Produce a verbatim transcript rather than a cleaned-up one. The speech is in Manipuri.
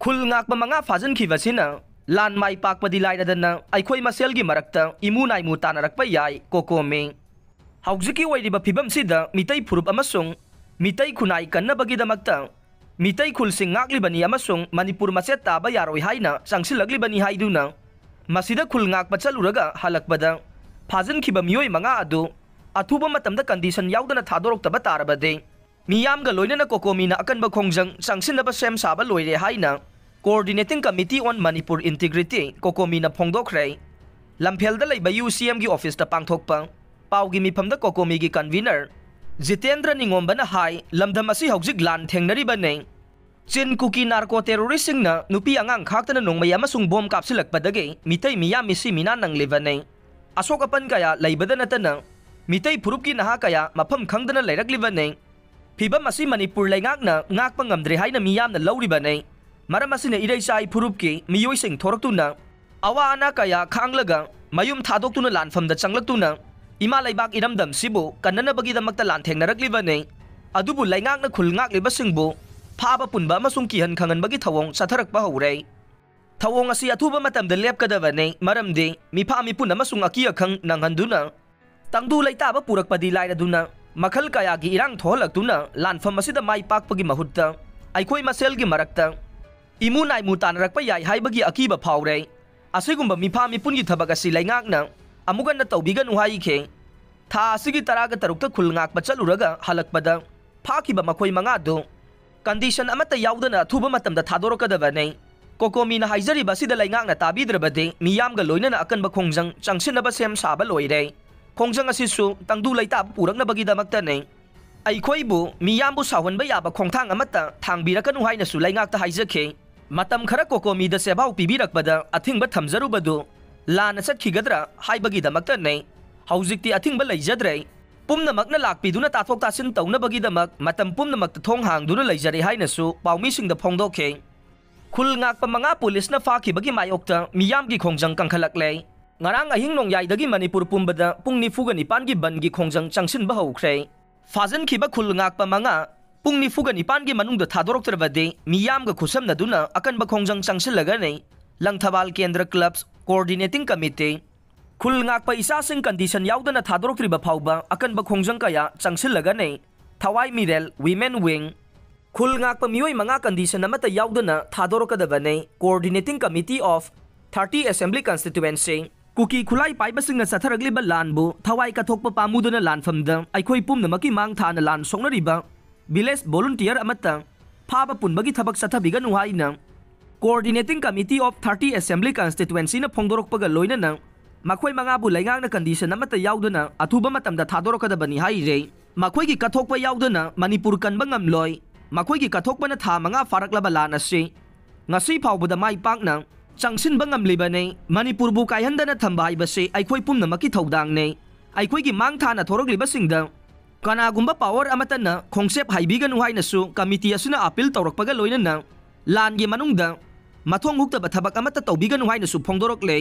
ꯈꯨꯜ ꯉꯥꯛꯄ ꯃꯉꯥ ꯐꯥꯖꯤꯟꯈꯤꯕꯁꯤꯅ ꯂꯥꯟ ꯃꯥꯏ ꯄꯥꯛꯄꯗꯤ ꯂꯥꯏꯔꯗꯅ ꯑꯩꯈꯣꯏ ꯃꯁꯦꯜꯒꯤ ꯃꯔꯛꯇ ꯏꯃꯨ ꯅꯥꯏꯃꯨ ꯇꯥꯅꯔꯛꯄ ꯌꯥꯏ, ꯀꯣꯀꯣꯃꯤ꯫ ꯍꯧꯖꯤꯛꯀꯤ ꯑꯣꯏꯔꯤꯕ ꯐꯤꯕꯝꯁꯤꯗ ꯃꯤꯇꯩ ꯐꯨꯔꯨꯞ ꯑꯃꯁꯨꯡ ꯃꯤꯇꯩ ꯈꯨꯟꯅꯥꯏ ꯀꯟꯅꯕꯒꯤꯗꯃꯛꯇ ꯃꯤꯇꯩ ꯈꯨꯜꯁꯤꯡ ꯉꯥꯛꯂꯤꯕꯅꯤ ꯑꯃꯁꯨꯡ ꯃꯅꯤꯄꯨꯔ ꯃꯆꯦꯠ ꯇꯥꯕ ꯌꯥꯔꯣꯏ ꯍꯥꯏꯅ ꯆꯪꯁꯤꯜꯂꯛꯂꯤꯕꯅꯤ ꯍꯥꯏꯗꯨꯅ ꯃꯁꯤꯗ ꯈꯨꯜ ꯉꯥꯛꯄ ꯆꯠꯂꯨꯔꯒ ꯍꯜꯂꯛꯄꯗ ꯐꯥꯖꯤꯟꯈꯤꯕ ꯃꯤꯑꯣꯏ ꯃꯉꯥ ꯑꯗꯨ ꯑꯊꯨꯕ ꯃꯇꯝꯗ ꯀꯟꯗꯤꯁꯟ ꯌꯥꯎꯗꯅ ꯊꯥꯗꯣꯔꯛꯇꯕ ꯇꯥꯔꯕꯗꯤ ꯃꯤꯌꯥꯝꯒ ꯂꯣꯏꯅꯅ ꯀꯣꯀꯣꯃꯤꯅ ꯑꯀꯟꯕ ꯈꯣꯡꯖꯪ ꯆꯪꯁꯤꯟꯅꯕ ꯁꯦꯝ ꯁꯥꯕ ꯂꯣꯏꯔꯦ ꯍꯥꯏꯅ Coordinating Committee on Manipur Integrity, ꯀꯣꯀꯣꯃꯤꯅ ꯐꯣꯡꯗꯣꯛꯈ꯭ꯔꯦ꯫ ꯂꯝꯐꯦꯜꯗ ꯂꯩꯕ ꯌꯨ ꯁꯤ ꯑꯦꯝꯒꯤ ꯑꯣꯐꯤꯁꯇ ꯄꯥꯡꯊꯣꯛꯄ ꯄꯥꯎꯒꯤ ꯃꯤꯐꯝꯗ ꯀꯣꯀꯣꯃꯤꯒꯤ ꯀꯟꯚꯤꯅꯔ ꯖꯤꯇꯦꯟꯗ꯭ꯔ ꯅꯤꯉꯣꯝꯕꯅ ꯍꯥꯏ, ꯂꯝꯗꯝ ꯑꯁꯤ ꯍꯧꯖꯤꯛ ꯂꯥꯟ ꯊꯦꯡꯅꯔꯤꯕꯅꯤ꯫ ꯆꯤꯟ ꯀꯨꯀꯤ ꯅꯥꯔꯀꯣ ꯇꯦꯔꯣꯔꯤꯁꯁꯤꯡꯅ ꯅꯨꯄꯤ ꯑꯉꯥꯡ ꯈꯥꯛꯇꯅ ꯅꯣꯡꯃꯩ ꯑꯃꯁꯨꯡ ꯕꯣꯝ ꯀꯥꯞꯁꯤꯜꯂꯛꯄꯗꯒꯤ ꯃꯤꯇꯩ ꯃꯤꯌꯥꯝ ꯃꯤꯁꯤ ꯃꯤꯅꯥ ꯅꯪꯂꯤꯕꯅꯤ꯫ ꯑꯁꯣꯛ ꯑꯄꯟ ꯀꯌꯥ ꯂꯩꯕꯗ ꯅꯠꯇꯅ ꯃꯤꯇꯩ ꯐꯨꯔꯨꯞꯀꯤ ꯅꯍꯥ ꯀꯌꯥ ꯃꯐꯝ ꯈꯪꯗꯅ ꯂꯩꯔꯛꯂꯤꯕꯅꯤ꯫ ꯐꯤꯕꯝ ꯑꯁꯤ ꯃꯅꯤꯄꯨꯔ ꯂꯩꯉꯥꯛꯅ ꯉꯥꯛꯄ ꯉꯝꯗ꯭ꯔꯦ ꯍꯥꯏꯅ ꯃꯤꯌꯥꯝꯅ ꯂꯧꯔꯤꯕꯅꯤ꯫ ꯃꯔꯝ ꯑꯁꯤꯅ ꯏꯔꯩꯆꯥ ꯐꯨꯔꯨꯞꯀꯤ ꯃꯤꯑꯣꯏꯁꯤꯡ ꯊꯣꯔꯛꯇꯨꯅ ꯑꯋꯥ ꯑꯅꯥ ꯀꯌꯥ ꯈꯥꯡꯂꯒ ꯃꯌꯨꯝ ꯊꯥꯗꯣꯛꯇꯨꯅ ꯂꯥꯟꯐꯝꯗ ꯆꯪꯂꯛꯇꯨꯅ ꯏꯃꯥ ꯂꯩꯕꯥꯛ ꯏꯔꯝꯗꯝꯁꯤꯕꯨ ꯀꯟꯅꯅꯕꯒꯤꯗꯃꯛꯇ ꯂꯥꯟꯊꯦꯡꯅꯔꯛꯂꯤꯕꯅꯤ꯫ ꯑꯗꯨꯕꯨ ꯂꯩꯉꯥꯛꯅ ꯈꯨꯜ ꯉꯥꯛꯂꯤꯕꯁꯤꯡꯕꯨ ꯐꯥꯕ ꯄꯨꯟꯕ ꯑꯃꯁꯨꯡ ꯀꯤꯍꯟ ꯈꯪꯍꯟꯕꯒꯤ ꯊꯧꯑꯣꯡ ꯆꯠꯊꯔꯛꯄ ꯍꯧꯔꯦ꯫ ꯊꯧꯑꯣꯡ ꯑꯁꯤ ꯑꯊꯨꯕ ꯃꯇꯝꯗ ꯂꯦꯞꯀꯗꯕꯅꯤ, ꯃꯔꯝꯗꯤ ꯃꯤꯐꯥ ꯃꯤꯄꯨꯟ ꯑꯃꯁꯨꯡ ꯑꯀꯤ ꯑꯈꯪ ꯅꯪꯍꯟꯗꯨꯅ ꯇꯪꯗꯨ ꯂꯩꯇꯥꯕ ꯄꯨꯔꯛꯄꯗꯤ ꯂꯥꯏꯔꯗꯨꯅ ꯃꯈꯜ ꯀꯌꯥꯒꯤ ꯏꯔꯥꯡ ꯊꯣꯛꯍꯜꯂꯛꯇꯨꯅ ꯂꯥꯟꯐꯝ ꯑꯁꯤꯗ ꯃꯥꯏ ꯄꯥꯛꯄꯒꯤ ꯃꯍꯨꯠꯇ ꯑꯩꯈꯣꯏ ꯃꯁꯦꯜꯒꯤ ꯃꯔꯛꯇ ꯏꯃꯨ ꯅꯥꯏꯃꯨ ꯇꯥꯅꯔꯛꯄ ꯌꯥꯏ ꯍꯥꯏꯕꯒꯤ ꯑꯀꯤꯕ ꯐꯥꯎꯔꯦ꯫ ꯑꯁꯤꯒꯨꯝꯕ ꯃꯤꯐꯥ ꯃꯤꯄꯨꯟꯒꯤ ꯊꯕꯛ ꯑꯁꯤ ꯂꯩꯉꯥꯛꯅ ꯑꯃꯨꯛ ꯍꯟꯅ ꯇꯧꯕꯤꯒꯅꯨ ꯍꯥꯏꯈꯤ꯫ ꯊꯥ ꯑꯁꯤꯒꯤ ꯇꯔꯥꯒ ꯇꯔꯨꯛꯇ ꯈꯨꯜ ꯉꯥꯛꯄ ꯆꯠꯂꯨꯔꯒ ꯍꯜꯂꯛꯄꯗ ꯐꯥꯈꯤꯕ ꯃꯈꯣꯏ ꯃꯉꯥꯗꯨ ꯀꯟꯗꯤꯁꯟ ꯑꯃꯠꯇ ꯌꯥꯎꯗꯅ ꯑꯊꯨꯕ ꯃꯇꯝꯗ ꯊꯥꯗꯣꯔꯛꯀꯗꯕꯅꯤ꯫ ꯀꯣꯀꯣꯃꯤꯅ ꯍꯥꯏꯖꯔꯤꯕ ꯑꯁꯤꯗ ꯂꯩꯉꯥꯛꯅ ꯇꯥꯕꯤꯗ꯭ꯔꯕꯗꯤ ꯃꯤꯌꯥꯝꯒ ꯂꯣꯏꯅꯅ ꯑꯀꯟꯕ ꯈꯣꯡꯖꯪ ꯆꯪꯁꯤꯟꯅꯕ ꯁꯦꯝ ꯁꯥꯕ ꯂꯣꯏꯔꯦ꯫ ꯈꯣꯡꯖꯪ ꯑꯁꯤꯁꯨ ꯇꯪꯗꯨ ꯂꯩꯇꯥꯕ ꯄꯨꯔꯛꯅꯕꯒꯤꯗꯃꯛꯇꯅꯤ꯫ ꯑꯩꯈꯣꯏꯕꯨ ꯃꯤꯌꯥꯝꯕꯨ ꯁꯥꯎꯍꯟꯕ ꯌꯥꯕ ꯈꯣꯡꯊꯥꯡ ꯑꯃꯠꯇ ꯊꯥꯡꯕꯤꯔꯛꯀꯅꯨ ꯍꯥꯏꯅꯁꯨ ꯂꯩꯉꯥꯛꯇ ꯍꯥꯏꯖꯈꯤ꯫ ꯃꯇꯝ ꯈꯔ ꯀꯣꯀꯣꯃꯤꯗ ꯁꯦꯕꯥꯎ ꯄꯤꯕꯤꯔꯛꯄꯗ ꯑꯊꯤꯡꯕ ꯊꯝꯖꯔꯨꯕꯗꯨ ꯂꯥꯟꯅ ꯆꯠꯈꯤꯒꯗ꯭ꯔꯥ ꯍꯥꯏꯕꯒꯤꯗꯃꯛꯇꯅꯤ꯫ ꯍꯧꯖꯤꯛꯇꯤ ꯑꯊꯤꯡꯕ ꯂꯩꯖꯗ꯭ꯔꯦ꯫ ꯄꯨꯝꯅꯃꯛꯅ ꯂꯥꯛꯄꯤꯗꯨꯅ ꯇꯥꯊꯣꯛ ꯇꯥꯁꯤꯟ ꯇꯧꯅꯕꯒꯤꯗꯃꯛ ꯃꯇꯝ ꯄꯨꯝꯅꯃꯛꯇ ꯊꯣꯡ ꯍꯥꯡꯗꯨꯅ ꯂꯩꯖꯔꯦ ꯍꯥꯏꯅꯁꯨ ꯄꯥꯎꯃꯤꯁꯤꯡꯗ ꯐꯣꯡꯗꯣꯛꯈꯤ꯫ ꯈꯨꯜ ꯉꯥꯛꯄ ꯃꯉꯥ ꯄꯨꯂꯤꯁꯅ ꯐꯥꯈꯤꯕꯒꯤ ꯃꯥꯌꯣꯛꯇ ꯃꯤꯌꯥꯝꯒꯤ ꯈꯣꯡꯖꯪ ꯀꯟꯈꯠꯂꯛꯂꯦ꯫ ꯉꯔꯥꯡ ꯑꯍꯤꯡ ꯅꯣꯡꯌꯥꯏꯗꯒꯤ ꯃꯅꯤꯄꯨꯔ ꯄꯨꯝꯕꯗ ꯄꯨꯡ ꯅꯤꯐꯨꯒ ꯅꯤꯄꯥꯟꯒꯤ ꯕꯟꯒꯤ ꯈꯣꯡꯖꯪ ꯆꯪꯁꯤꯟꯕ ꯍꯧꯈ꯭ꯔꯦ꯫ ꯐꯥꯖꯤꯟꯈꯤꯕ ꯈꯨꯜ ꯉꯥꯛꯄ ꯃꯉꯥ ꯄꯨꯡ ꯅꯤꯐꯨꯒ ꯅꯤꯄꯥꯟꯒꯤ ꯃꯅꯨꯡꯗ ꯊꯥꯗꯣꯔꯛꯇ꯭ꯔꯕꯗꯤ ꯃꯤꯌꯥꯝꯒ ꯈꯨꯠꯁꯝꯅꯗꯨꯅ ꯑꯀꯟꯕ ꯈꯣꯡꯖꯪ ꯆꯪꯁꯤꯜꯂꯒꯅꯤ꯫ ꯂꯪꯊꯕꯥꯜ ꯀꯦꯟꯗ꯭ꯔ clubs coordinating committee꯫ ꯈꯨꯜ ꯉꯥꯛꯄ ꯏꯆꯥꯁꯤꯡ condition ꯌꯥꯎꯗꯅ ꯊꯥꯗꯣꯔꯛꯇ꯭ꯔꯤꯕ ꯐꯥꯎꯕ ꯑꯀꯟꯕ ꯈꯣꯡꯖꯪ ꯀꯌꯥ ꯆꯪꯁꯤꯜꯂꯒꯅꯤ꯫ ꯊꯋꯥꯏ ꯃꯤꯔꯦꯜ, women wing꯫ ꯈꯨꯜ ꯉꯥꯛꯄ ꯃꯤꯑꯣꯏ ꯃꯉꯥ condition ꯑꯃꯠꯇ ꯌꯥꯎꯗꯅ ꯊꯥꯗꯣꯔꯛꯀꯗꯕꯅꯤ꯫ Coordinating Committee of thirty Assembly Constituency꯫ ꯀꯨꯀꯤ ꯈꯨꯠꯂꯥꯏ ꯄꯥꯏꯕꯁꯤꯡꯅ ꯆꯠꯊꯔꯛꯂꯤꯕ ꯂꯥꯟꯕꯨ ꯊꯋꯥꯏ ꯀꯠꯊꯣꯛꯄ ꯄꯥꯝꯃꯨꯗꯅ ꯂꯥꯟꯐꯝꯗ ꯑꯩꯈꯣꯏ ꯄꯨꯝꯅꯃꯛꯀꯤ ꯃꯥꯡ ꯊꯥꯅ ꯂꯥꯟ ꯁꯣꯛꯅꯔꯤꯕ village volunteer ꯑꯃꯠꯇ ꯐꯥꯕ ꯄꯨꯟꯕꯒꯤ ꯊꯕꯛ ꯆꯠꯊꯕꯤꯒꯅꯨ ꯍꯥꯏꯅ Coordinating Committee of thirty Assembly Constituencyꯅ ꯐꯣꯡꯗꯣꯔꯛꯄꯒ ꯂꯣꯏꯅꯅ ꯃꯈꯣꯏ ꯃꯉꯥꯕꯨ ꯂꯩꯉꯥꯛꯅ condition ꯑꯃꯠꯇ ꯌꯥꯎꯗꯅ ꯑꯊꯨꯕ ꯃꯇꯝꯗ ꯊꯥꯗꯣꯔꯛꯀꯗꯕꯅꯤ ꯍꯥꯏꯔꯦ꯫ ꯃꯈꯣꯏꯒꯤ ꯀꯠꯊꯣꯛꯄ ꯌꯥꯎꯗꯅ ꯃꯅꯤꯄꯨꯔ ꯀꯟꯕ ꯉꯝꯂꯣꯏ꯫ ꯃꯈꯣꯏꯒꯤ ꯀꯠꯊꯣꯛꯄꯅ ꯊꯥ ꯃꯉꯥ ꯐꯥꯔꯛꯂꯕ ꯂꯥꯟ ꯑꯁꯤ ꯉꯁꯤ ꯐꯥꯎꯕꯗ ꯃꯥꯏ ꯄꯥꯛꯅ ꯆꯪꯁꯤꯟꯕ ꯉꯝꯂꯤꯕꯅꯤ꯫ ꯃꯅꯤꯄꯨꯔꯕꯨ ꯀꯥꯏꯍꯟꯗꯅ ꯊꯝꯕ ꯍꯥꯏꯕꯁꯤ ꯑꯩꯈꯣꯏ ꯄꯨꯝꯅꯃꯛꯀꯤ ꯊꯧꯗꯥꯡꯅꯤ꯫ ꯑꯩꯈꯣꯏꯒꯤ ꯃꯥꯡ ꯊꯥꯅ ꯊꯣꯔꯛꯂꯤꯕꯁꯤꯡꯗ ꯀꯅꯥꯒꯨꯝꯕ power ꯑꯃꯠꯇꯅ ꯈꯣꯡꯆꯦꯞ ꯍꯥꯏꯕꯤꯒꯅꯨ ꯍꯥꯏꯅꯁꯨ committee ꯑꯁꯤꯅ appeal ꯇꯧꯔꯛꯄꯒ ꯂꯣꯏꯅꯅ ꯂꯥꯟꯒꯤ ꯃꯅꯨꯡꯗ ꯃꯊꯣꯡ ꯍꯨꯛꯇꯕ ꯊꯕꯛ ꯑꯃꯠꯇ ꯇꯧꯕꯤꯒꯅꯨ ꯍꯥꯏꯅꯁꯨ ꯐꯣꯡꯗꯣꯔꯛꯂꯦ꯫